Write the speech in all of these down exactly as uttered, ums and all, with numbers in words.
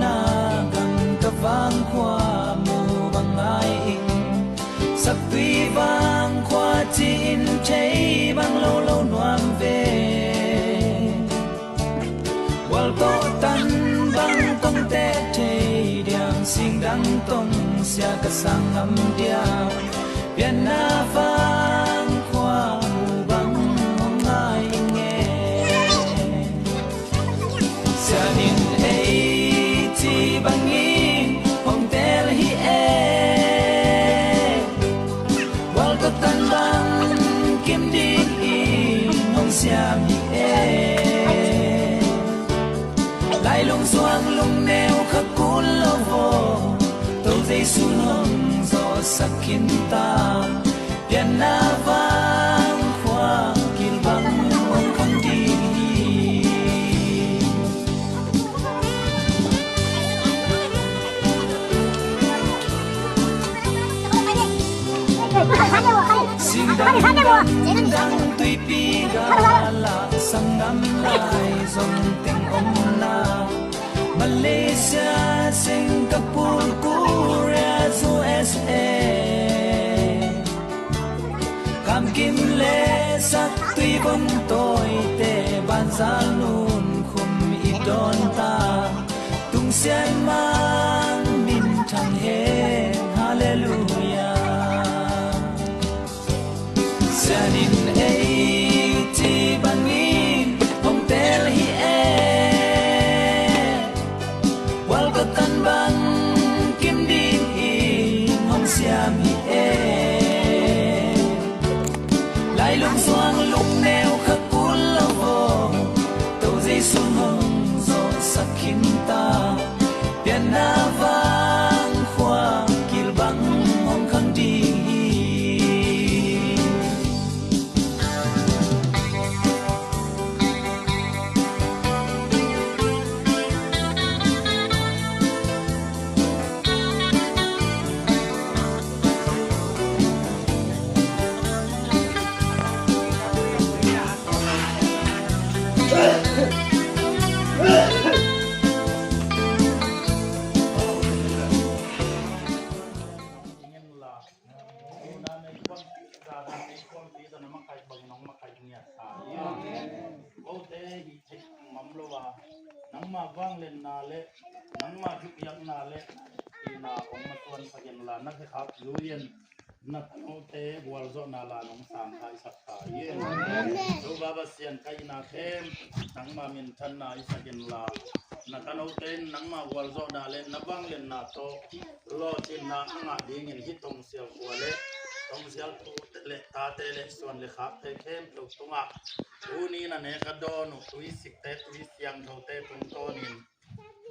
Na gam ka vang khua mu bang ngai ing, saktui vang khua ci-in thei bang lo lo nuam ve. Gual tawh tan bang kong teh thei diam, singdang tong sia ka sang ngam diam. Pianna vang khua mu bang hong ngai ing e. Sian in ei ci bangin hong tel hi e. Gual ka tan bang kim dingin hong siam hi e. Lailung suang lungneu kha kul lo vo, To Jesu hong zawhsak khin ta. Pianna vang khua kilbang hong khang ding hi. Singdang dang tuipi gala, sanggam lai zong teng omna, Malaysia, Singapore, Korea, U S A, Kam kim le saktui vom tawite banzal nun khum i dawn ta. Tung Sian Mang min thang hen, Halleluia. Sian in ei ci bangin hong tel hi e. Gual ka tan bang kim dingin hong siam hi e. Lailung suang lungneu kha kul lo vo, To Jesu hong zawhsak khin ta. Pianna vang khua kilbang hong khang ding hi. Kote hih theih mam lo a, nangma vangliatna le nangma thupiakna le hihna hong matuan sak in la, na khekhap lui in na tanote gualzawhna la nong sangkhaisak ta hi. Topa Pasian, ka hihna khempeuh nangma minthanna i sak in la, na tanote in nangma gualzawhna le na vangliatna tawh lawhcinna a ngah dingin hih tongsial khua le tongsial tute le tate le suan le khakte khempeuh tungah tuni na nek a dawn uh tuisikte, tui siangthote tungtawnin,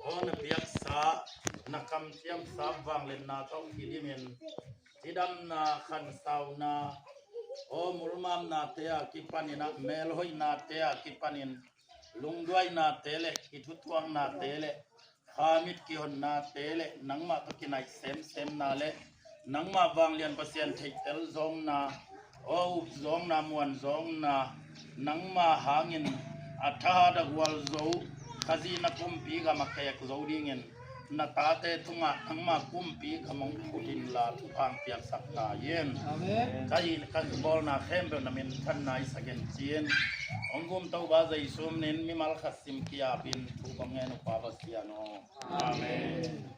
aw na piaksa, na kamciamsa vangliatna tawh kidimin cidamna, khansauna, aw mulmamnate a kipanin ah, melhoihnate a kipanin lungduaihnate le kithutuaknate le khamit kihonnate le nangmah tawh kinaih semsemna le nangmah vanglian Pasian theihtel zawngna, aw up zawngna, muan zawngna, nangmah hangin a thahat a gualzo, Khazih na kumpi gam a kek zo dingin na tate tungah nangmah kumpi gam hong phut in la thupha hong piaksak ta in. Amen. Ka hih ka bawlna khempeuh na minthanna i sak in ci-in hong gum Topa Jesu minin mimal khat sim ki-apin thu kong ngen uh Pa Pasian aw. Amen.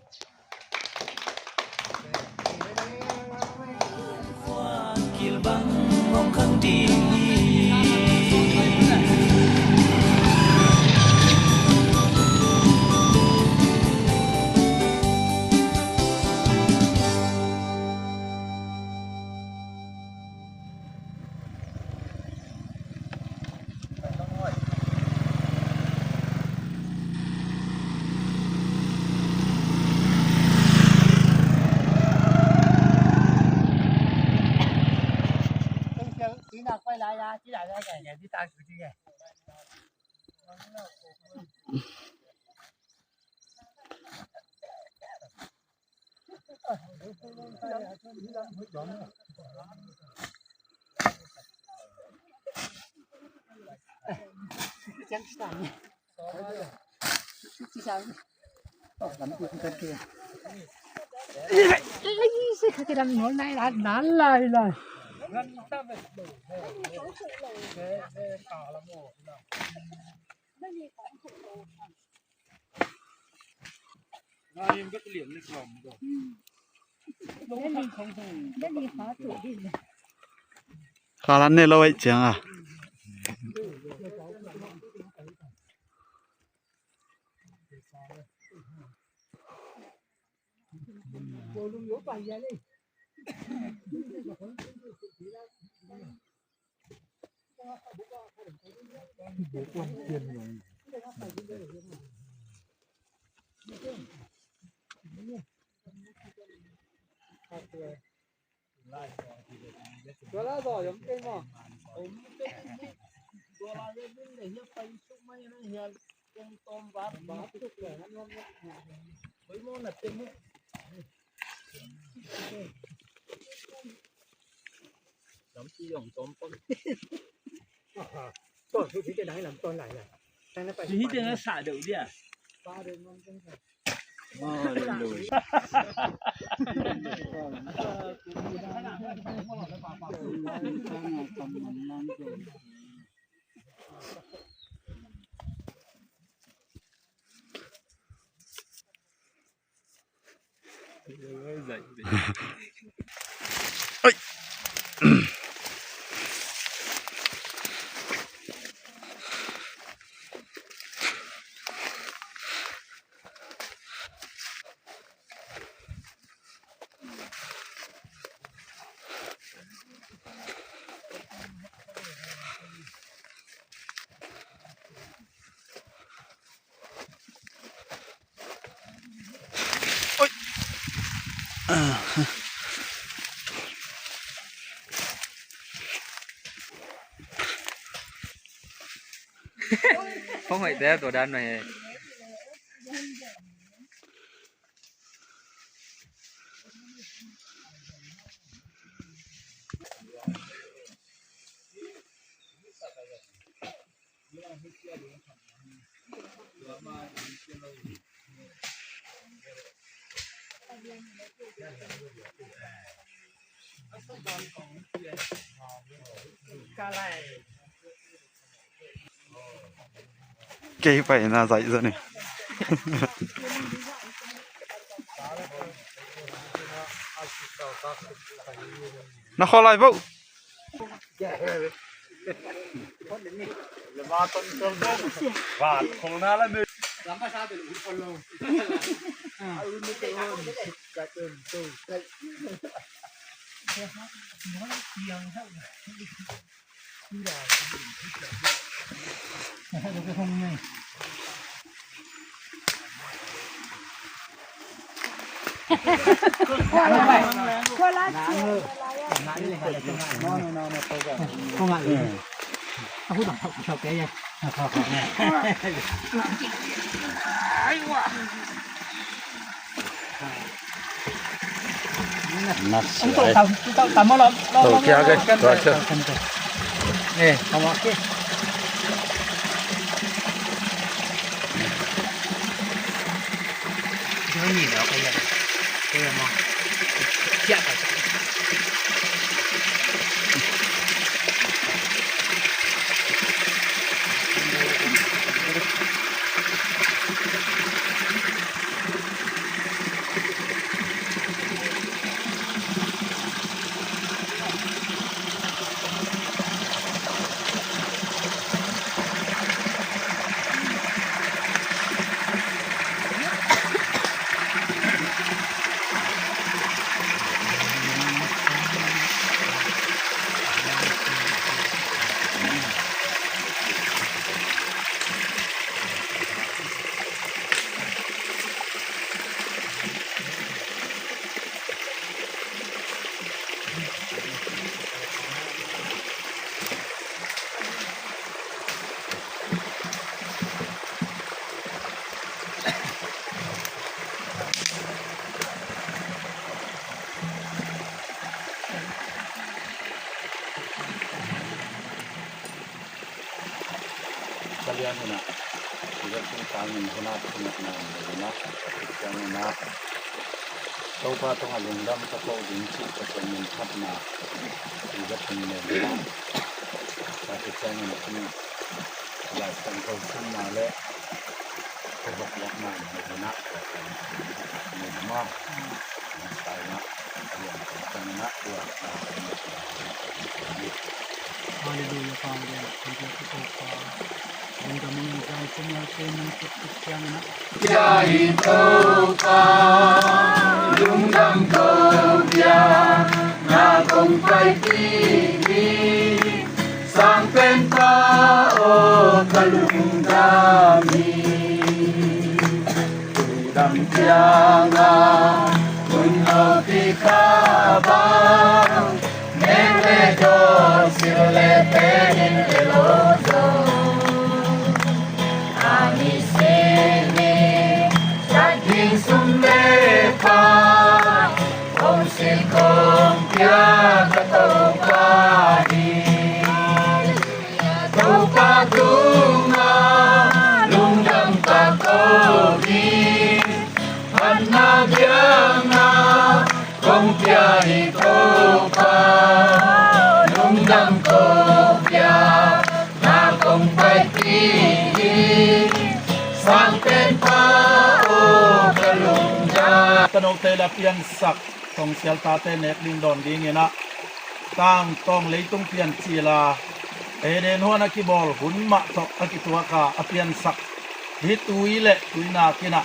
Khalan ne lo ei ciang a. Không phải té vào đan này. Kei pai na zai zani. Na kholai bo. Kalian hina. Tua tungtangin hun a thungetna nei in ah, Pasian in ah, Topa tungah lungdam ka ko ding cih Pasian min phatna i va thum nei in ah, Pasian in ah, Lai Siangtho simna le khuavak lakna nei in ah, Pasian min phatna nei in ah, Hallelujah, Topa. Lungdam ung in zan kum malte nang kut kut ciangin ah. Cia hi Topa, lungdam ko bia, na kong paipih hi, Sangpenpa aw ka lungdam hi. Lungdam ciangah hun hopih kha bang, nek le dawn, sil le pen in lelo zong, a mi sini, sak ding sum le pai, kong sin kong pia ka Topa hi. Topa tungah lungdam ka ko hi, phatna biakna kong pia hi Topa. Lungdam ko bia, na kong paipih hi, Sangpenpa aw ka lungdam. Tanote la piangsak tongsial tate nek ding dawn dingin ah, tangtawng leitung piancil a, Eden huan a kibawl hun mah tawh a kituak a, a piansak hih tui le tuinak in ah,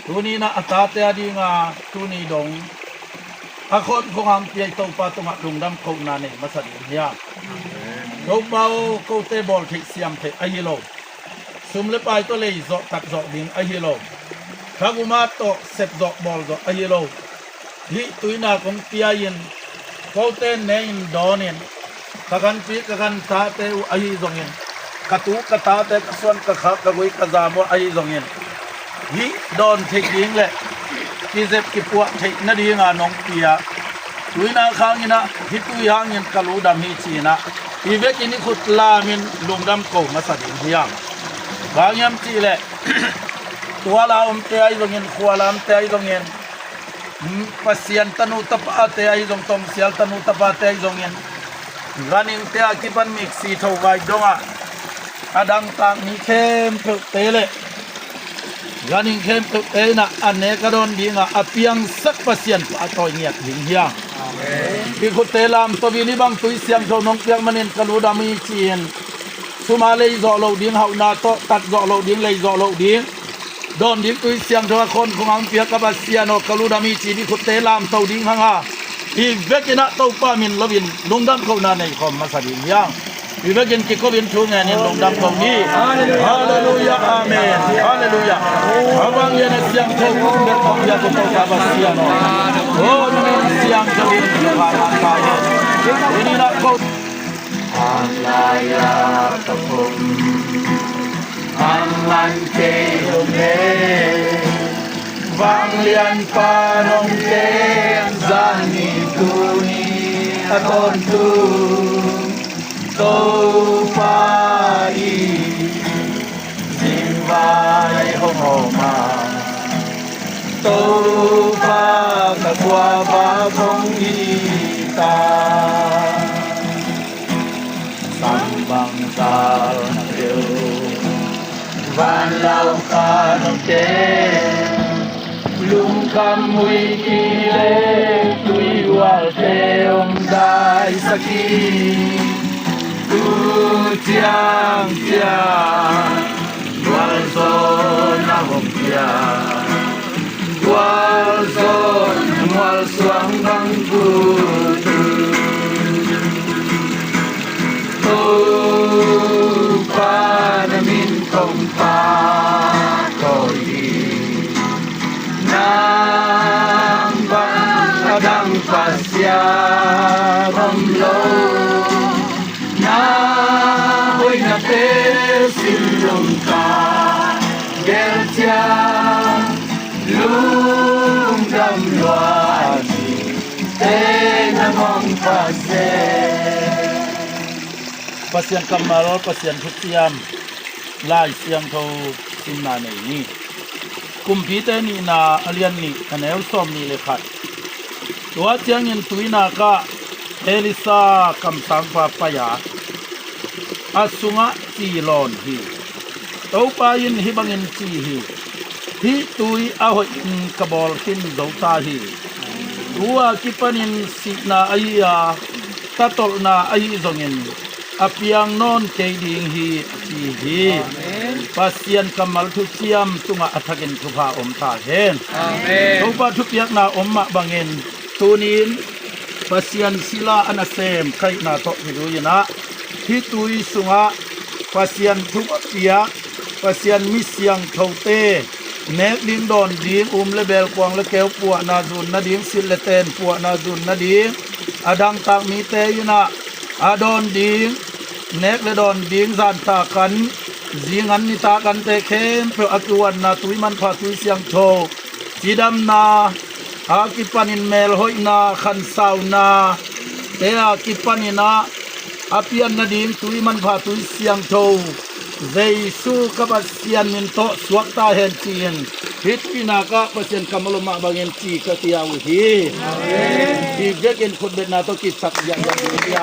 tuni in ah a tate a dinga tuni dong a khawn khong hang pia i Topa tungah lungdam kohna nei masa ding hiam? Topa aw, kote bawl theih siam theih ahi lo, sum le pai tawh lei zawh tat zawh ding ahi lo, thaguma tawh sep zawh bawl zawh ahi lo, hih tuinak kong pia in, kote ne in dawn in, ka ganpi ka gantate uh ahi zongin, ka tu ka tate, ka suan ka khak, ka gui ka zam uh ahi zongin, hih dawn theih ding le kizep kipuah theih nadinga nong pia tuinak hangin ah, hih tui hangin ka lu dam hi ci-in ah, i vekin i khut lamin lungdam ko masa ding hiam? Bang hiam cih leh, tual a omte ahi zongin, khual a omte ahi zongin, Pasian tanu tapate ahi zong, tongsial tanu tapate ahi zongin, ganhingte a kipan miksi tho vai dongah a dangtak mi khempeuhte le ganhing khempeuhte in ah a nek a dawn dingah a piangsak Pasian pa a tawi ngiat ding hiam? Amen. I khutte lamto in, hih bang tui siangtho nong piak manin ka lu dam hi ci-in, sum a lei zawh loh ding, hauhna tawh tat zawh loh ding, lei zawh loh ding, dawn ding tui siangtho a khawn khong hang pia ka Pasian aw, ka lu dam hi ci-in i khutte lamto ding hang a, i vekin ah Topa min loin lungdam kohna nei khawm masa ding hiam? I vekin kiko in thu ngenin lungdam ko ni. Halleluiah, amen. Halleluiah. A vang lian a siangtho kum bek khawm pia ko Topa Pasian aw. Aw, na min siangtho in ka ngai. Tuni in ah ko Ang lai-a ka pom, ang man kei hong kem, vanglianpa nong kem, zani tuni a tawntung Topa i zingvai hong om a, Topa ka guava hong hi ta. Sambang zal na peuh, van lau kha nong kem, lungkham huih kilek, tuihualte hong daisak hi. Tu ciangciang gualzawhna hong pia, gualzawhna mualsuang bang vut uh. Topa na min kong pahtawi hi. Nang bang a dang Pasian om lo. Na hoihnate sin lungtang gel ciang, lungdam lua ni, tena mong Pasian. Pasian kammal, Pasian thuciam. Lai Siangtho simna nei ni. Kumpite nihna a lian nih a neu sawm nih le khat. Tua ciangin tuinak ah Elisa kamsangpa pai a, a sungah ci lawn hi. Topa in hih bangin ci hi: Hih tui a hoihin ka bawl khin zo ta hi. Tu-a kipanin sihna ahi a, tatolhna ahi zongin a piang nawn kei ding hi, a ci hi. Amen. Pasian kammal thuciam tungah a thakin thupha om ta hen. Amen. Topa thupiakna om mah bangin tunin Pasian sila a nasem kaihna tawh hi duinah hih tui sungah Pasian thu a piak, Pasian mi siangthote nek ding dawn ding, um le beel kuang le keu puahna zun nading, silh le ten puahna zun nading, a dangtak mite inah a dawn ding, nek le dawn ding, zanta kan, zingan nitak ante khempeuh a kiuanna tui manpha tui siangtho, cidamna a kipanin melhoihna, khansauna te a kipaninah a pian nading tui manpha tui siangtho Jesu ka Pasian min tawh suak ta hen ci-in hih tuinak ah Pasian kammal om mah bangin ci ka kiau hi. Amen. Hih vekin khutbetna tawh kipsak diakdiak ding hi.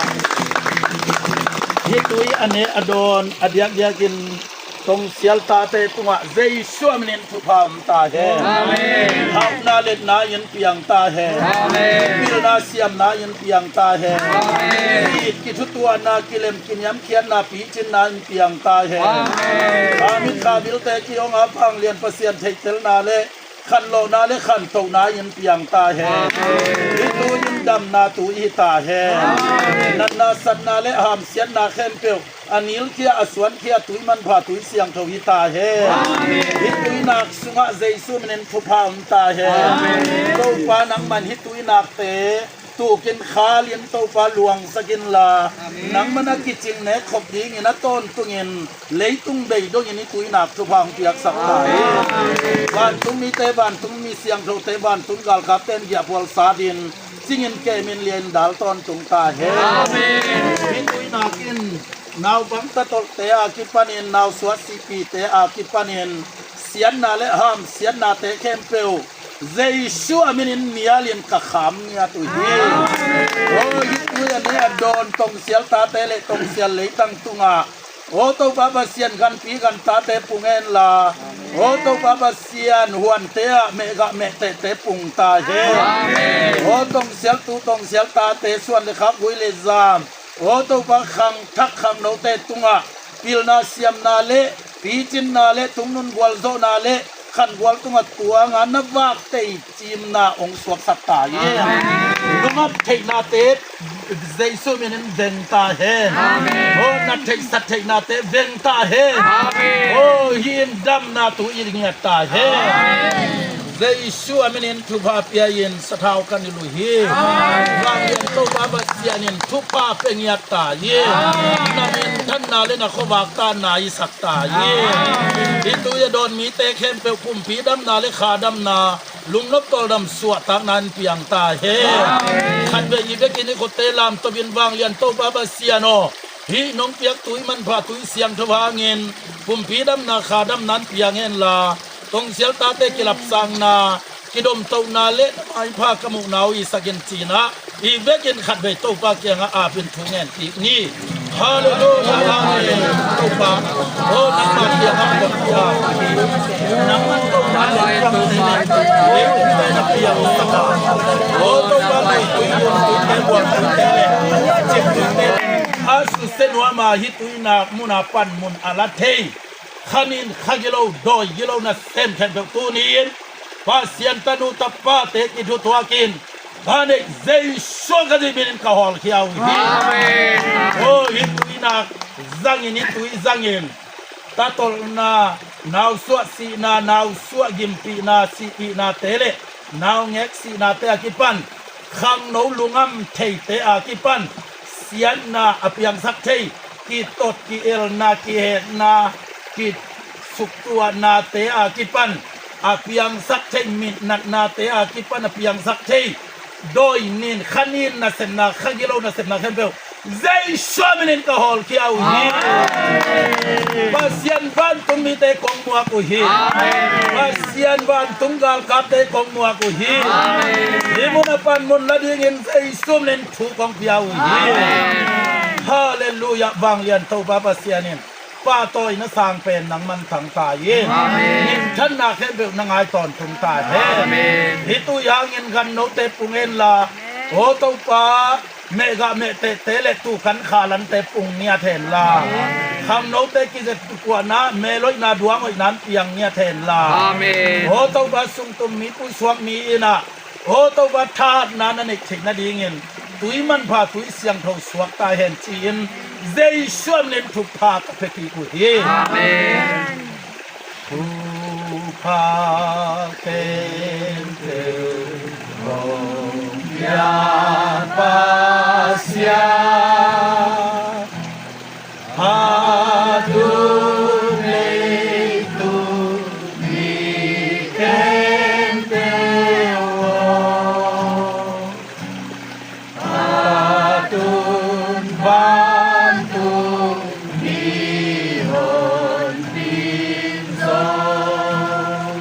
Hih tui a ne a dawn a diakdiakin tongsial tate tungah Jesu a minin thupha om ta hen. Amen. Hauhna letna in piang ta hen. Amen. Pilna siamna in piang ta hen. Amen. It kithutuahna, kilem kiniamkhiatna, picinna in piang ta hen. Amen. A mit kha bilte ki-ong a, vanglian Pasian theihtelna le khanlawhna le khantohna in piang ta hen. Amen. Hih tui in damna tui hi ta hen. Amen. Natna satna le hamsiatna khempeuh a nilkhia, a suankhia tui manpha tui siangtho hi ta hen. Amen. Hih tuinak sungah Jesu minin thupha om ta hen. Amen. Topa, nangman hih tuinakte tukin khalin, Topa, luangsak inla, amen, nangman a kicing nek khop dingin a tawntungin leitung bei dongin hih tuinak thupha hong piaksak ta hi. Amen. Vantung mite, vantung mi siangthote, vantung galkapte in giahphual sat in, cingin kemin lianin dal tawntung ta hen. Amen. Hih tuinak in naupang tatolhte a kipanin, nausuah sihpite a kipanin siatna le hamsiatnate khempeuh Jesu a minin nialin ka kham ngiat uh hi. Amen. Aw, hih tui a ne a dawn tongsial tate le tongsial leitang tungah, aw Topa Pasian, ganpi gantate pung henla, aw Topa Pasian, huante ah mehgah mehtehte pung ta hen. Amen. Aw tongsial tu tongsial tate suan le khak, gui le zam, aw Topa, khangthak khangnote tungah pilna siamna le picinna le tungnun gualzawhna le khangual tungah tuanga na vak teicimna hong suaksak ta hi. Amen. Lungap theihnate Jesu minin veng ta hen. Amen. Aw, na theihsat theihnate veng ta hen. Amen. Aw, hih in damna tui in ngiat ta hen. Amen. Jesu a minin thupha pia-in sathau kan i lui hi. Amen. Vanglian Topa Pasian in thupha pia ngiat ta hi. Amen. Na minthanna le na khuavak tanna i sak ta hi. Amen. Hih tui a dawn mite khempeuh pumpi damna le kha damna, lungnop tawldam suahtakna in piang ta hen. Amen. Khatvei i vekin i khutte lamtopin, vanglian Topa Pasian aw, hih nong piak tui manpha tui siangtho hangin pumpi damna kha damna in piang henla, tongsial tate kilapsangna, kidomtohna le na maipha ka muhna uh i sak in, cinah i vekin khatvei Topa kiangah apin thu ngen kik ni. Halleluiah. Amen. Topa, aw nangmah kiangah kong piak hi. Nangmah Topa, leitung te na piangsak a, aw Topa, meitui, gumtuite, buangtuite le cimtuite a susia nuam a, hih tuinak mun a panmun a la thei, khanin kha gilo, dawi gilo nasem khempeuh tuni-in Pasian tanu tapate kithutuakin, ka neih Jesu Khazih minin ka hawlkhia uh hi. Amen. Aw, hih tuinak zangin, hih tui zangin tatolhna, nausuah sihna, nausuah gimpihna, sihpihnate le naungek sihnate a kipan, khangno lungam theite a kipan, siatna a piangsak thei, kitot ki-elna, kihetna, kisuktuahnate a kipan a piangsak thei, mitnatnate a kipan a piangsak thei, dawi nin, kha nin nasepna, kha gilo nasepna khempeuh Jesu minin ka hawlkhia uh hi. Pasian vantung mite kong muak uh hi. Pasian vantung galkapte kong muak uh hi. Hih mun a pan mun la dingin Jesu minin thu kong pia uh hi. Halleluiah. Vanglian Topa Pasian in pahtawina sang pen nangman thang ta in, minthanna khempeuh na ngai tawntung ta hen. Hih tui hangin gannote pung henla, aw Topa, mehgah mehtehte le tukan khalante pung ngiat henla, khangnote kizep kukuahna, mel hoihna, duang hoihna in piang ngiat henla, aw Topa, sungtum mi, pusuak mi in ah, aw Topa, thahatna na neih theih nadingin tui manpha, tui siangtho suak ta hen ci-in Jesu minin thupha ka pia kik uh hi. Amen. Thupha khempeuh hong pia Pasian, a tun leitung mi khempeuh aw, a tun vantung mi honpi zong,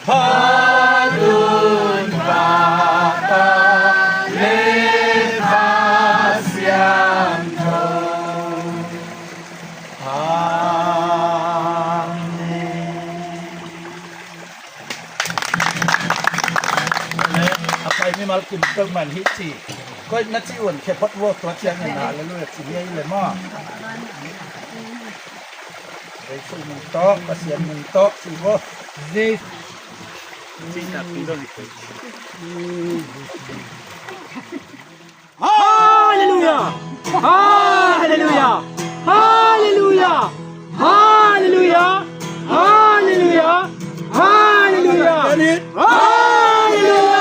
Patun, Papa le Pa Siangtho. Amen. A pai mimal kim peuhmah in hih ci. Koih na ci un khe phot vo, tua ciangin halleluiah ci hi ei le maw. Jesu min tawh, Pasian min tawh ci vo. Jesu. Halleluiah! Halleluiah! Halleluiah! Halleluiah! Halleluiah! Halleluiah! Halleluiah!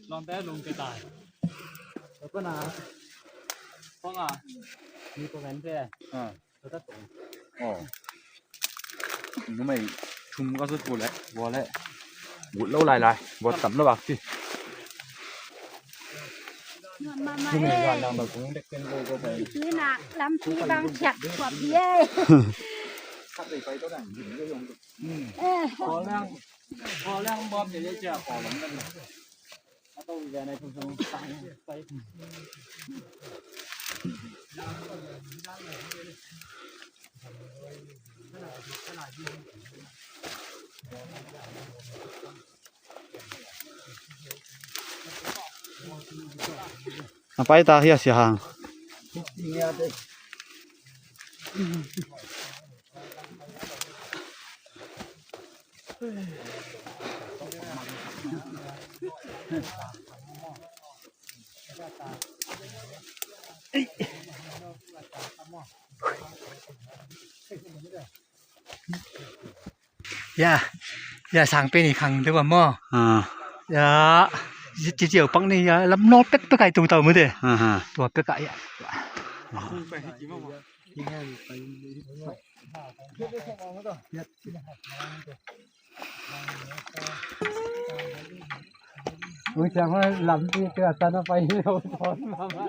Lawmte lungke tai. Kong a, mi ko vente. Aw. Numei thum ka zut uh leh vua leh vut lo lailai, vua tam lo bak ci. Numei van dang bang kong dek ken lo ko pai. Tui nak lampi bang thiak kuap hi ei. Khat vei pai to dang dim lo yong. Ko leng, ko leng bom de le cia ko lam kan. A pai ta hi a sia hang. Ya, Ya, sang pen i khang deuh a maw? Ah. Ya, ci, ci, ciau pak ni ya, lam nawl pekpek ai tung tau mu de. Ah, ah. Tua pek ai ya. Ui, ciang hoi lam ti kira tan a pai lo thon mama.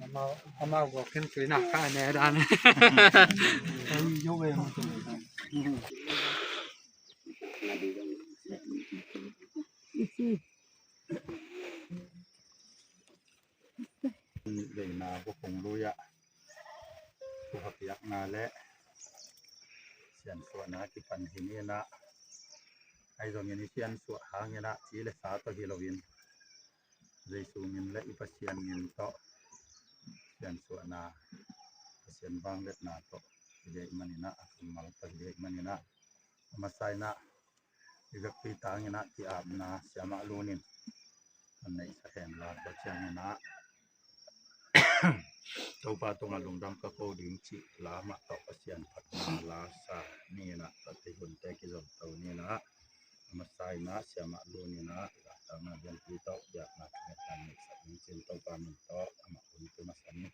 Amau, amau gawkin tui nak ka ne dan. Nih veina bukung lui ah, thuha piakna le siansuahna kipan hi ni in ah, ahi zongin i siansuah hangin ah ci le sa tawh hi loin, Jesu min le i Pasian min tawh siansuahna, Pasian vangliatna tawh hi dek manin ah, a kammal tawh hi dek manin ah, a masa in ah i vekpi tangin ah ki-apna Siamah Lun in hong neihsak hen la, tua ciangin ah Topa tungah lungdam ka ko ding cih la mah tawh Pasian phatna la sa ni in ah, tua te hunte kizom to ni in ah, a masa in ah Siamah Lun in ah lahtakna biakpi tawh biakna thungetna neihsak ding ci-in Topa min tawh amah hun ki masa ni.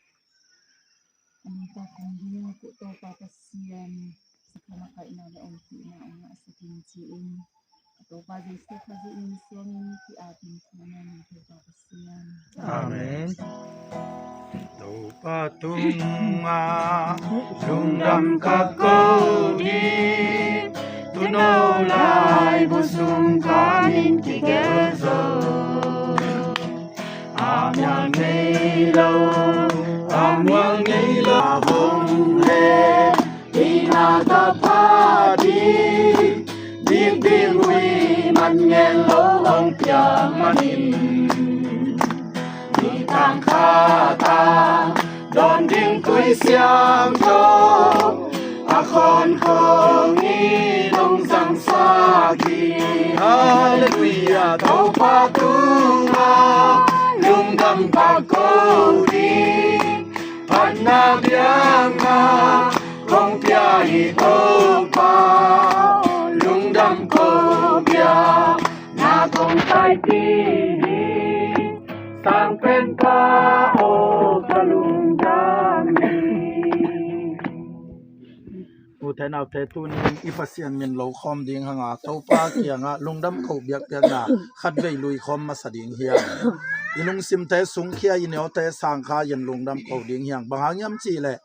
A nungta kong bia kuh Topa Pasian, sakhamah kaihna le ompihna hong ngahsak in ci-in, a Topa Jesu Khazih min suangin ki-apin thungetna Topa Pasian. Amen. Topa tungah lungdam ka ko ding, tuuno laibu sung kanin kigelh zo. A mual ngei lo, a mual ngei lo, a hong le, i na tawh pha ding, dikdik uh i man ngen lo hong piak manin, mi tang khat a dawn ding tui siangtho, a khawn khong i lungzang sak hi. Halleluiah. Topa tungah lungdam ka ko ding, phatna biakna kong pia Topa, lungdam ko biakna kong taipi hi, Sangpenpa aw, ka lungdam hi. Ute naute, tuni i Pasian min lo khawm ding hanga Topa kiangah lungdam ko biakpiakna khatvei lui khawm masa ding hiang. I lungsimte sungkhia, i neute sangkha in lungdam ko ding hiang. Bang hang hiam cihleh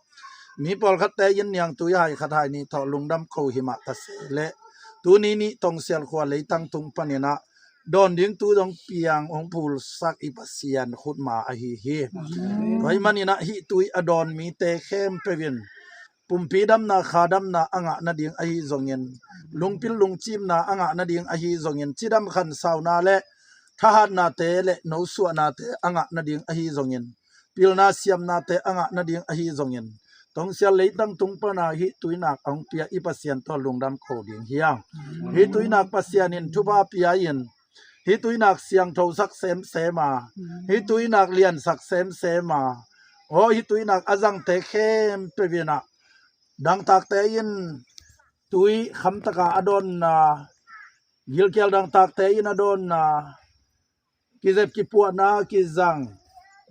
mi pawlkhatte in niangtui hai khat hai nih tawh lungdam ko hi mah ta se leh, tuni nih Tongsial khua leitang tung paninah dawn ding tu dong piang hong phulsak i Pasian khutma ahi hi. Amen. Tua hih maninah hih tui a dawn mite khempeuh in pumpi damna, kha damna a ngah nading ahi zongin, lungpil lungcimna a ngah nading ahi zongin, cidam khansauna le thahatnate le nosuahnate a ngah nading ahi zongin, pilna siamnate a ngah nading ahi zongin, Tongsial leitang tung pana hih tuinak a hong pia i Pasian tawh lungdam ko ding hiang. Hih tuinak Pasian in thupha pia in, hih tuinak siangthosak semsem a, hih tuinak liansak semsem a, aw, hih tuinak a zangte khempeuh inah, dangtakte in tui khamtaka a dawnna, gilkial dangtakte in a dawnna, kizep kipuahna kizang,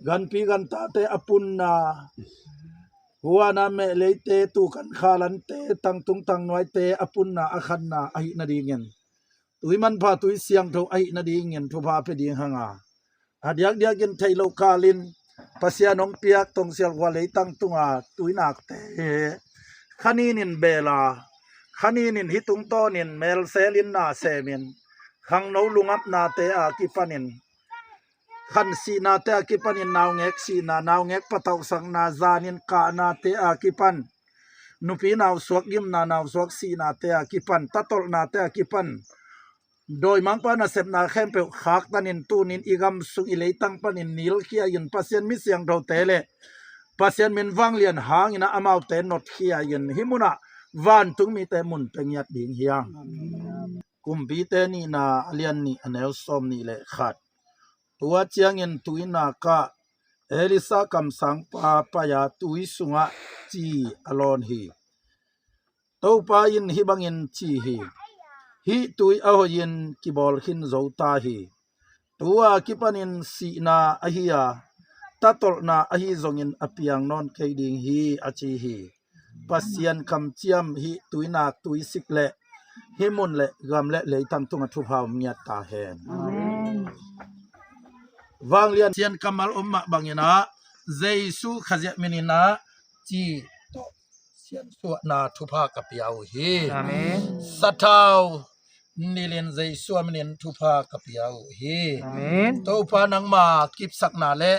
ganpi gantate a punna, huana mehleite, tukan khalante, tangtung tangnuaite a punna, a khanna ahih nadingin, tui manpha tui siangtho ahih nadingin thupha pia ding hanga, a diakdiakin theih loh kalin Pasian hong piak Tongsial khua leitang tunga tuinakte kha ninin bela, kha ninin hih tungtawnin melselin na semin, khangno lungapnate a kipanin, khansihnate a kipanin, naungek sihna, naungek patauhsakna, zanin kahnate a kipan, nupi nausuak gimna, nausuak sihnate a kipan, tatolhnate a kipan, dawimangpa nasepna khempeuh khaktanin tunin i gam sung i leitang panin nilkhia in, Pasian mi siangthote le Pasian min vanglian hangin ah amaute notkhia in, hih munah vantung mite mun pia ngiat ding hiang. Kumpite nihna a lian nih a neu sawm nih le khat. Tua ciangin tuinakah Elisha kamsangpa pai-a tui sungah ci a lawn hi. Topa in hih bangin ci hi: Hih tui a hoihin kibawl khin zo ta hi. Tu-a kipanin sihna ahi a, tatolhna ahi zongin a piang nawn kei ding hi, a ci hi. Pasian kamciam hih tuinak tuisik le hih mun le gam le leitang tungah thupha om ngiat ta hen. Amen. Vanglian Sian kammal om mah bangin ah Jesu Khazih minin ah ci tawh siansuahna thupha ka pia uh hi. Amen. Sathau nilhin Jesu minin thupha ka pia uh hi. Amen. Topa, nangma kipsakna le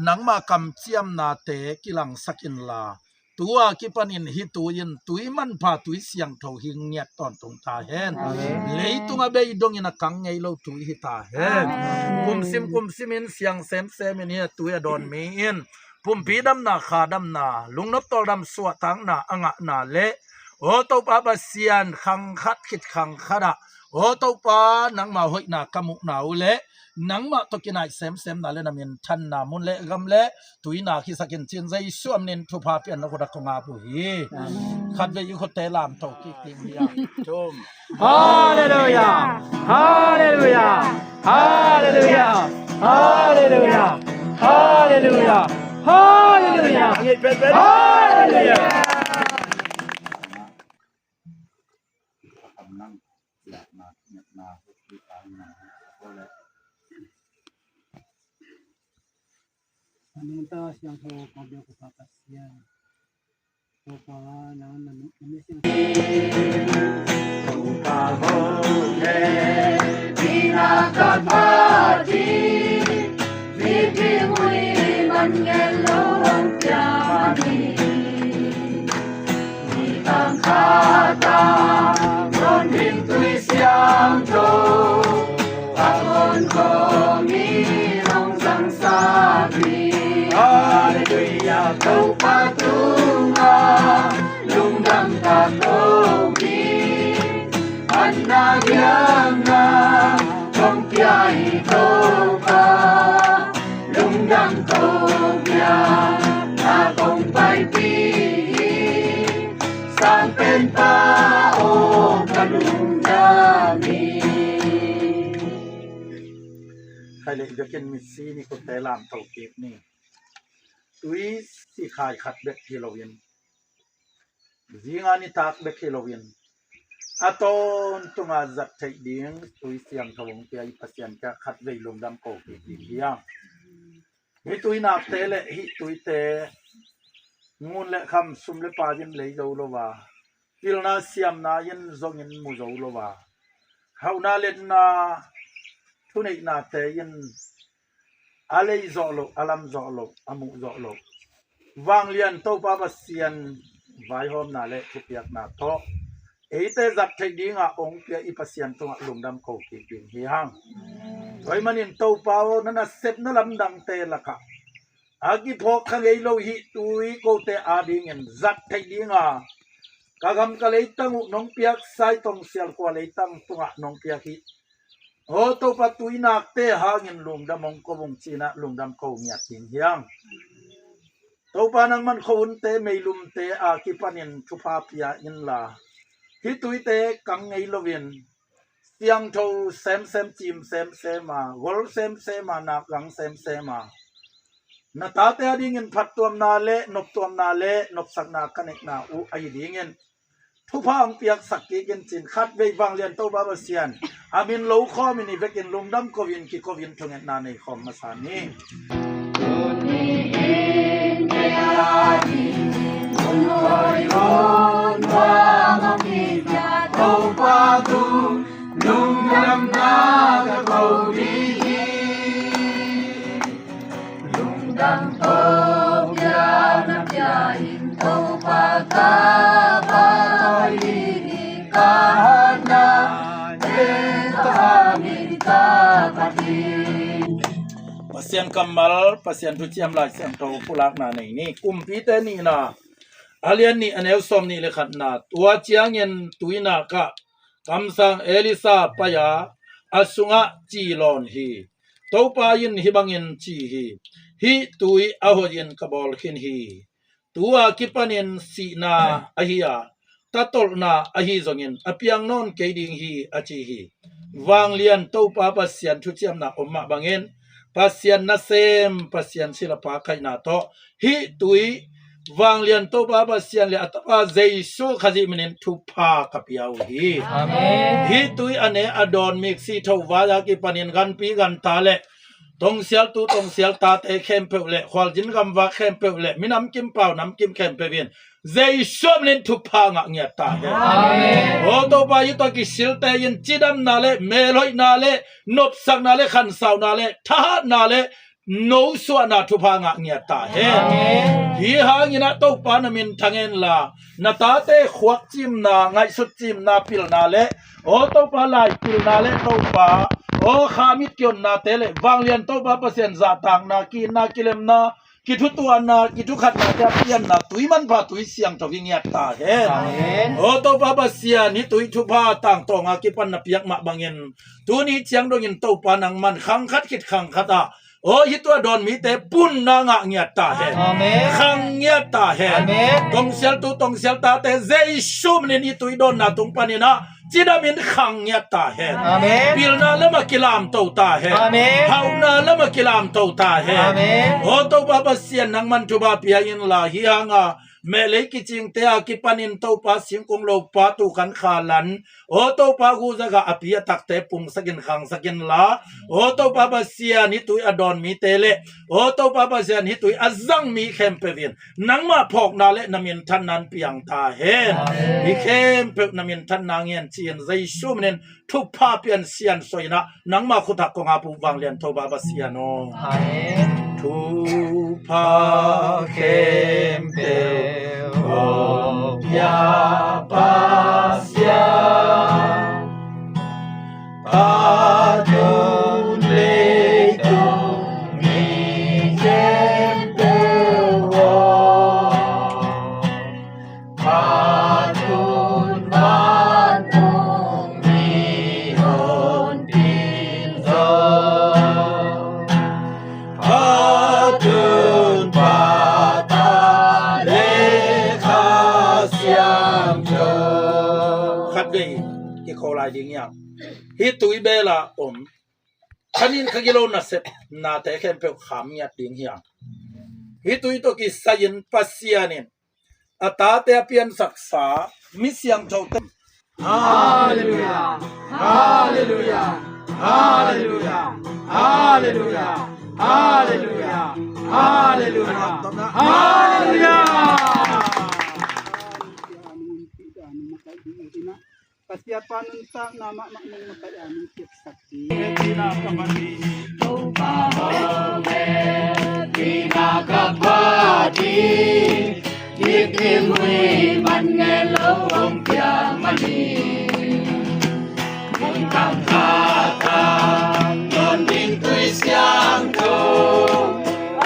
nangma kamciamnate kilangsak inla, tu-a kipanin hih tui in tui manpha tui siangtho hi ngiat tawntung ta hen. Amen. Leitung a bei dongin a kang ngei lo tui hi ta hen. Amen. Kumsim kumsimin siang semsemin hih a tui a dawn mi in pumpi damna, kha damna, lungnop tawldam suahtakna a ngahna le, aw Topa Pasian, khang khat khit khang khatah, aw Topa, nangma hoihna ka muhna uh le nangmah tawh kinai semsemna le na minthanna mun le gam le tuinak hisak in, ci-in Jesu minin thupha pian na khut ah kong ap uh hi. Amen. Khatvei i khutte lamto kik ding hi a. Halleluia! Halleluia! Halleluia! Halleluia! Halleluia! Halleluia! Halleluia! Nungta siangtho kong biak uh Pasian. Topa, nang na mi, na mi siang. Topa ho le, mi na ka pati, mi pi mui man ngen lo hong pia mani. Mi tang kha tang, non ding tui siangtho, a kon ko mi long sang sa mi. Halleluia, Topa tunga lungdam ta ko mi. An na giang na kong pia hi. Tua leh vekin misi ni, kote lamto kik ni. Tui sikhai khat bek hi loin, zinga nitak bek hi loin, a tawntunga zat theih ding tui siangtho hong pia i Pasian kiang khatvei lungdam ko kik ding hi hang. Hih tuinakte le hih tuite ngun le kham, sum le pai in lei zo lo a, pilna siamna in zongin mu zo lo a, hauhna letna thuneihnate in a lei zawh loh, a lam zawh loh, a muh zawh loh, Vanglian Topa Pasian vaihawmna le thupiakna tawh eite zat theih dinga hong pia i Pasian tungah lungdam ko kik ding hi hang. Tua ahih manin Topa aw, na nasepna lamdangte lakah a kiphawk kha ngei lo hih tui kote adingin zat theih dinga ka gam ka leitang uh nong piaksa i tongsial khua leitang tungah nong piak hi. Aw Topa, tuinakte hangin lungdam hong ko ung ci-in ah lungdam ko ngiat ding hi hang. Topa, nangman khuahunte meilumte a kipanin thupha pia inla, hih tuite kang ngei loin siangtho semsem, cim semsem a, gol semsem a, nakgang semsem a, na tate adingin phattuamna le noptuamna le nopsakna ka neihna uh ahi dingin thupha hong piaksak kik in ci-in khatvei Vanglian Topa Pasian a min lo khawmin i vekin lungdam ko-in kiko in thungetna nei khawm masa ni. Topa tung lungdamna ka ko ding hi. Lungdam ko pia na pia in Topa ka Pa, tua hi ka hatna, ken ka min ka Pathian. Pasian kammal, Pasian thuciam Lai Siangtho pulakna nei ni. Kumpite nihna, a lian nih, a neu sawm nih le khatna. Tua ciangin tuinakah kamsang Elisha pai a, a sungah ci lawn hi. Topa in hih bangin ci hi: Hih tui a hoihin ka bawl khin hi. Tu-a kipanin sihna ahi a, tatolhna ahi zongin a piang nawn kei ding hi, a ci hi. Vanglian Topa Pasian thuciamna om mah bangin Pasian nasem, Pasian silapa kaihna tawh hih tui Vanglian Topa Pasian le a tapa Jesu Khazih minin thupha ka pia uh hi. Amen. Hih tui a ne a dawn miksi tho vai a kipanin ganpi ganta le tongsial tu tongsial tate khempeuh le khualzin gamvak khempeuh le minam kim pau nam kim khempeuh in Jesu minin thupha ngah ngiat ta hen. Amen. Aw Topa, hih tua kisilte in cidamna le melhoihna le nopsakna le khansauna le thahatna le nosuahna thupha ngah ngiat ta hen. Amen. Hih hangin ah Topa na min thang hen la, na tate khuak cimna, ngaihsut cimna, pilna le aw Topa, lai pilna le Topa, aw kha mit kionnate le Vanglian Topa Pasian zahtakna, kiitna, kilemna, kithutuahna, kithukhatnate a pianna tui manpha tui siangtho hi ngiat ta hen. Amen. Aw Topa Pasian, hih tui thupha tangtawnga kipan na piak mah bangin tuni ciang dongin Topa nangman khang khat khit khang khat ah aw hih tua dawn mite punna ngah ngiat ta hen. Amen. Khang ngiat ta hen. Amen. Tongsial tu tongsial tate Jesu minin hih tui dawnna tung panin ah cidamin khang ngiat ta hen. Amen. Pilna lamah kilamto ta hen. Amen. Hauhna lamah kilamto ta hen. Amen. Aw Topa Pasian, nangman thupha pia inla, hih hanga mehlei kicingte a kipanin Topa singkung lopa tukan khalan, aw Topa guzak a a pi a takte pungsakin khangsakin la, aw Topa Pasian, hih tui a dawn mite le aw Topa Pasian, hih tui a zang mi khempeuh in nangmah phawkna le na minthanna in piang ta hen. Amen. Hih khempeuh na minthanna ngen ci-in Jesu minin thupha pian siansuah in ah nangmah khut ah kong ap uh Vanglian Topa Pasian aw. Amen. Thupha khempeuh aw pia Pasian, a tun leitung mi khempeuh aw. Phatun vantung mi honpin zong, phatun pata le Kha Siangtho. Khatvei kikho lai ding hiam? Hih tui bela om Khanin kha gilo nasepnate khempeuh kham ngiat ding hi hang. Hih tui tawh kisai-in Pasian in a tate a piansaksa mi siangthote. Halleluiah. Halleluiah. Halleluiah. Halleluiah. Halleluiah. Halleluiah. Halleluiah. Pasian pa nuntakna mahmah nong makaih a nong piaksak ding. Topa hong e, tina ka pha ding. Gitnim huih man ngen lo hong pia manin, mun kam khat ah dawn ding tui siangtho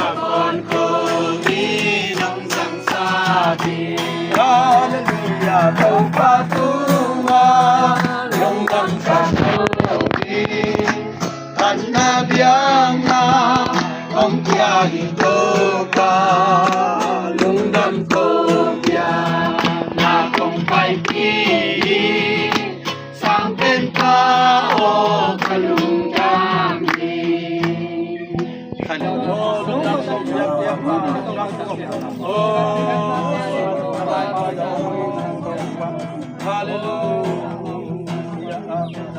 a phuan khawm in hong zangsa ding. Halleluiah, Topa tungah lungdam ka ko ding. Khanna biakna hong pia hi Topa, lungdam ko biakna kong paipih hi. Sangpen Pa aw, ka lungdam hi. Halleluiah, amen,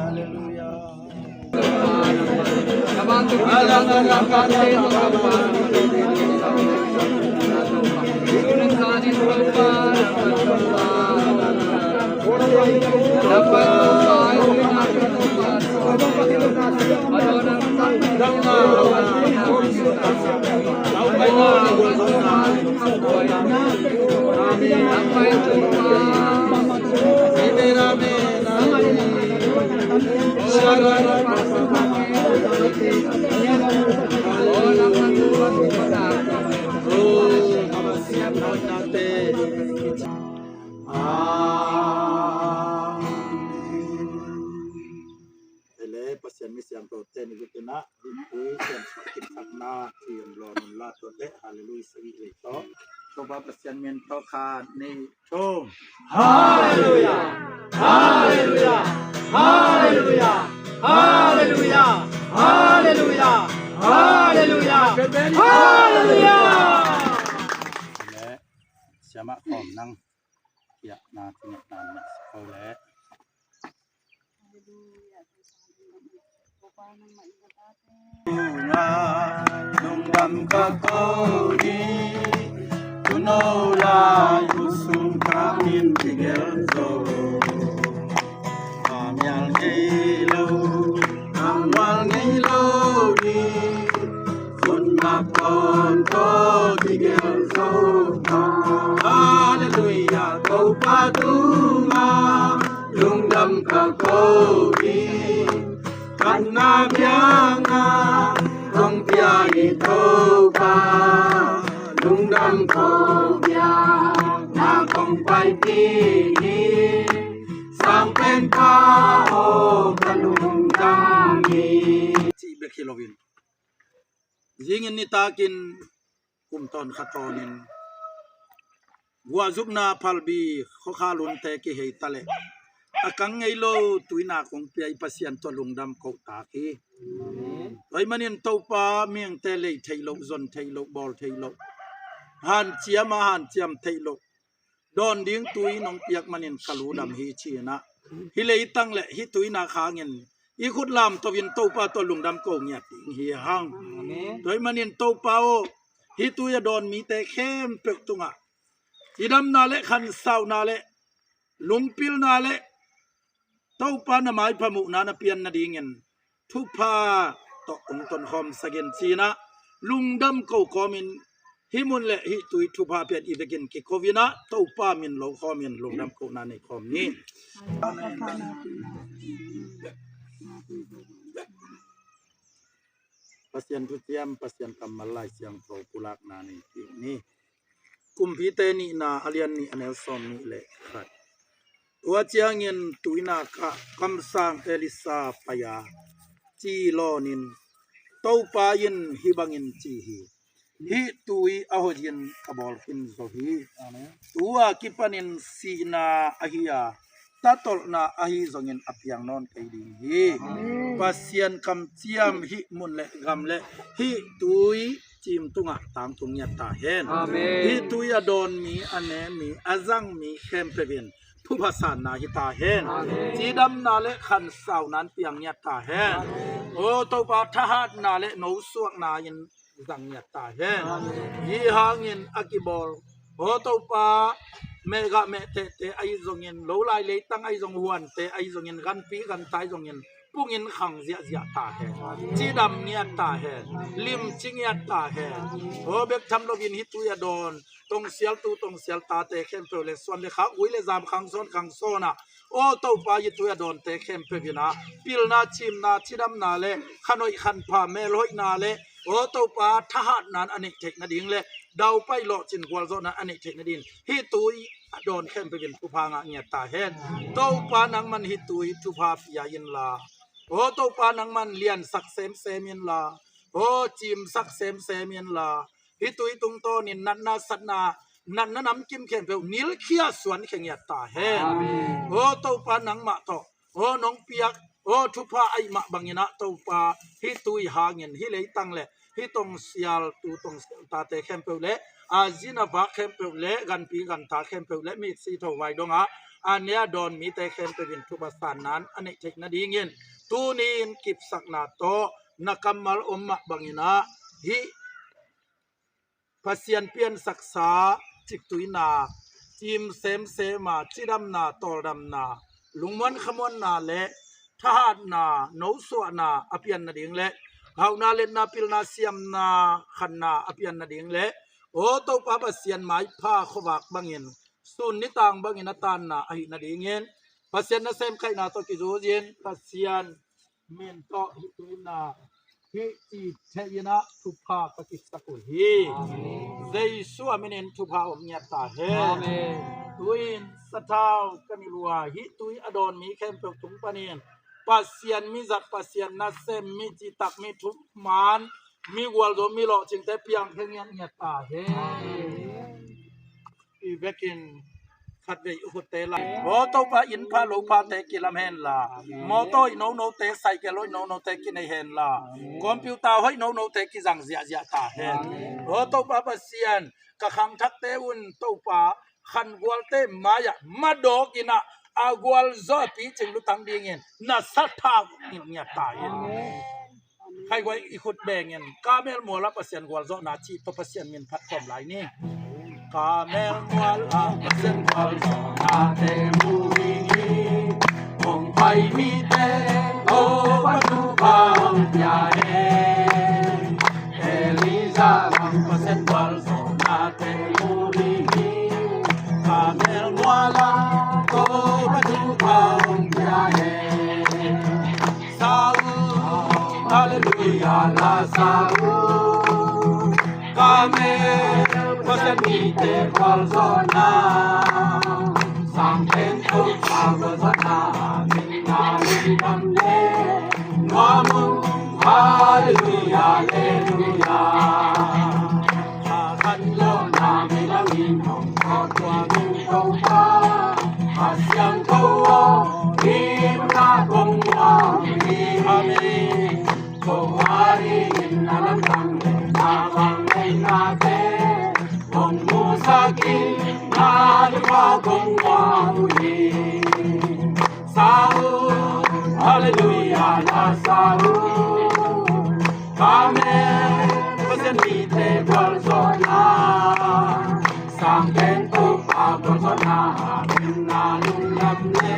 halleluiah. Amen. Ele Pasian mi siangthote ni lutin ah, hih tui siangtho kipsakna, thiam lawn un la tuate, halleluiah sagih lei tawh. Topa Pasian min tawh khat, nih, thum. Halleluiah! Halleluiah! Halleluiah! Halleluiah! Halleluiah! Halleluiah! Halleluiah! Ele, siamah khawm nang. Piakna, kingetna, na siko le. Lungdam ka ko hi, tuno lai khut sung ka min kigel zo. Mial ngei lo, a mual ngei lo hi. Khut ngak pawn tawh kigel zo ta. Halleluiah, Topa tungah lungdam ka ko hi. Khanna biakna hong pia hi Topa, lungdam ko biakna kong paipih hi. Sangpen Pa aw, ka lungdam hi. Cih bek hi loin, zingin nitakin kum tawn kha tawnin guahzukna phalbi khuakha lunte kihei taleh, a kang ngei lo tuinak hong pia i Pasian tawh lungdam kohtak hi. Tua ahih manin Topa, mihingte lei theih loh, zon theih loh, bawl theih loh, hanciam a hanciam theih loh, dawn ding tui nong piak manin ka lungdam hi, ci-in ah, hih leitang le hih tuinak hangin i khut lamto in Topa tawh lungdam ko ngiat ding hi hang. Amen. Tua ahih manin Topa aw, hih tui a dawn mite khempeuh tungah i damna le khansauna le lungpilna le Topa na maipha muhna na pian nadingin thupha tawh hong tonkhawm sak in, ci-in ah lungdam ko kawmin, hih mun le hih tui thupha pian i vekin kiko in ah, Topa min lo khawmin lungdam kohna nei khawm ni. Pasian thuciam, Pasian kammal Lai Siangtho pulakna nei ni. Kumpite nihna, a lian nih, a neu sawm nih le khat. Tua ciangin tuinak ah kamsang Elisha pai a, ci lawnin, Topa in hih bangin ci hi: Hih tui a hoihin ka bawl khin zo hi. Amen. Tu-a kipanin sihna ahi a, tatolhna ahi zongin a piang nawn kei ding hi. Pasian kamciam hih mun le gam le hih tui cim tungah tangtung ngiat ta hen. Hih tui a dawn mi, a ne mi, a zang mi khempeuh in thupha sanna hi ta hen. Cidamna le khansau nan piang ngiat ta hen. Aw Topa, thahatna le nosuakna in zang ngiat ta hen. Hih hangin a kibawl, aw Topa, mehgah mehtehte ahi zongin, lo lai leitang ahi zong, huante ahi zongin, ganpi ganta ahi zongin, pungin khang ziahziah ta hen. Cidam ngiat ta hen. Limci ngiat ta hen. Aw bek tham loin hih tui a dawn tongsial tu tongsial tate khempeuh le suan le khak, ui le zam, khang sawn khang sawnah, aw Topa, hih tui a dawnte khempeuh inah pilna, cimna, cidamna le khanhoih khanpha, melhoihna le, aw Topa, thahatna a neih theih nading le daupai lawhcin gualzawhna a neih theih nading hih tui a dawn khempeuh in thupha ngah ngiat ta hen. Topa, nangman hih tui thupha pia inla, aw Topa, nangman liansak semsem inla, aw cimsak semsem inla, hih tui tungtawnin natna satna, natna namkim khempeuh nilkhia suankhia ngiat ta hen. Aw Topa, nangmah tawh, aw nong piak, aw thupha aih mah banginah Topa, hih tui hangin hih leitang le hih tongsial tu tongsial tate khempeuh le, a zi a va khempeuh le, ganpi ganta khempeuh le, misi tho vai dongah a ne a dawn mite khempeuh in thupha sanna a neih theih nadingin tuni-in kipsakna tawh na kammal om mah banginah hih Pasian piansaksa ciktuina, cim semsema, cidamna, tawldamna, lungmuan khamuanna le thahatna, nosuahna a pian nading le hauhna, letna, pilna, siamna, khanna a pian nading le, aw Topa Pasian, maipha khuavak bangin, sun nitang bangin a tanna ahih nadingin, Pasian nasem kaihna tawh kizui-in Pasian min tawh hih tui inah hih cih thei inah thupha ka kiksak uh hi. Jesu a minin thupha om ngiat ta hen. Tui-in sathau ka nilh uh a, hih tui a dawn mi khempeuh tung panin Pasian mizat, Pasian nasem, mi citak, mi thuman, mi gualzo, mi lawhcingte piang khe ngiatngiat ta hen. I vekin khatvei i khutte la. Aw Topa, inn pha lo phate kilam hen la, mawtaw hoih nonote, cycle hoih nonote kinei hen la, computer hoih nonote kizang ziahziah ta hen. Aw Topa Pasian, ka khangthakte un Topa, khangualte mai-ah madawk inah a gualzo a picing lutang dingin na sathau ngiat ta hen. Khaiguai i khut bengin Karmel mualah Pasian gualzawhna cih tawh Pasian min phat khawm lai ni. Karmel mualah Pasian gualzawhnate mu ding hi. Hong pai mite Topa thupha hong pia hen. Elijah bang Pasian gualzawhnate mu ding hi. Karmel mualah Topa thupha hong pia hen. Sa uh, halleluiah la sa uh. Karmel Pasian mite gualzawhna, sangpen Topa gualzawhna, minna lungdam le nuam un. Halleluiah, halleluiah. Khan lawhna mi bangin hong tawt tua ding Topa, a siangtho aw, himna kong muang hi. Amen. Ko a dingin na lamdang le na vangliatnate hong musak in, na thupha kong muang uh hi. Sa uh, halleluiah la sa uh. Karmel Pasian mite gualzawhna, sangpen Topa gualzawhna, minna lungdam le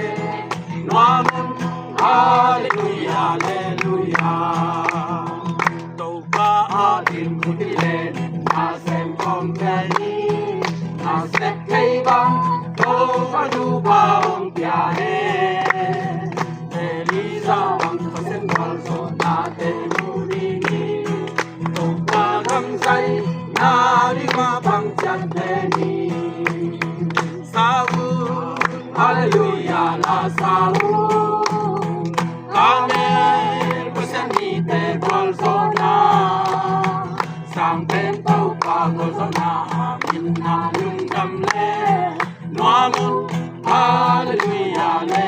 nuam un. Halleluiah, halleluiah. Topa a ding khut hi le, na sem khawm thei ni. Na sep thei bang Topa thupha hong pia hen. Elijah bang Pasian gualzawhnate mu ding hi. Topa gam zaina ding mah bang ciat pen hi. Sa uh, halleluiah la sa uh. Karmel Pasian mite gualzawhna, sangpen Topa gualzawhna, minna lungdam le nuam un. Halleluiah, halleluiah.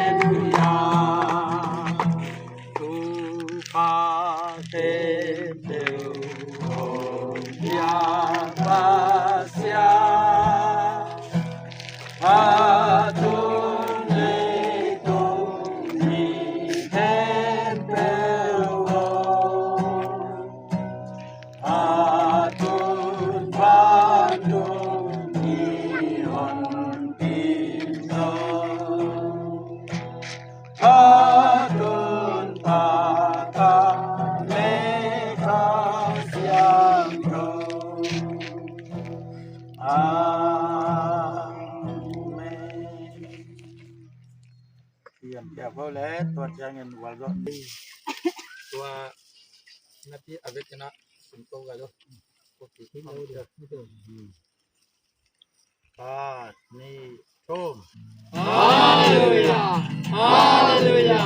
A tun vantung i honpi zo. A tun Papa le Kha Siangtho. Amen. Thiam piak ho le tua ciangin vualzawh ni. Tua napi a vekin ah sim ko ka lo. Khat, nih, thum. Halleluia. Halleluia.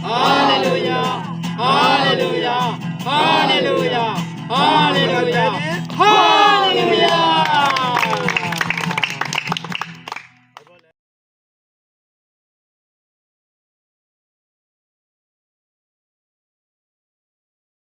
Halleluia. Halleluia. Halleluia.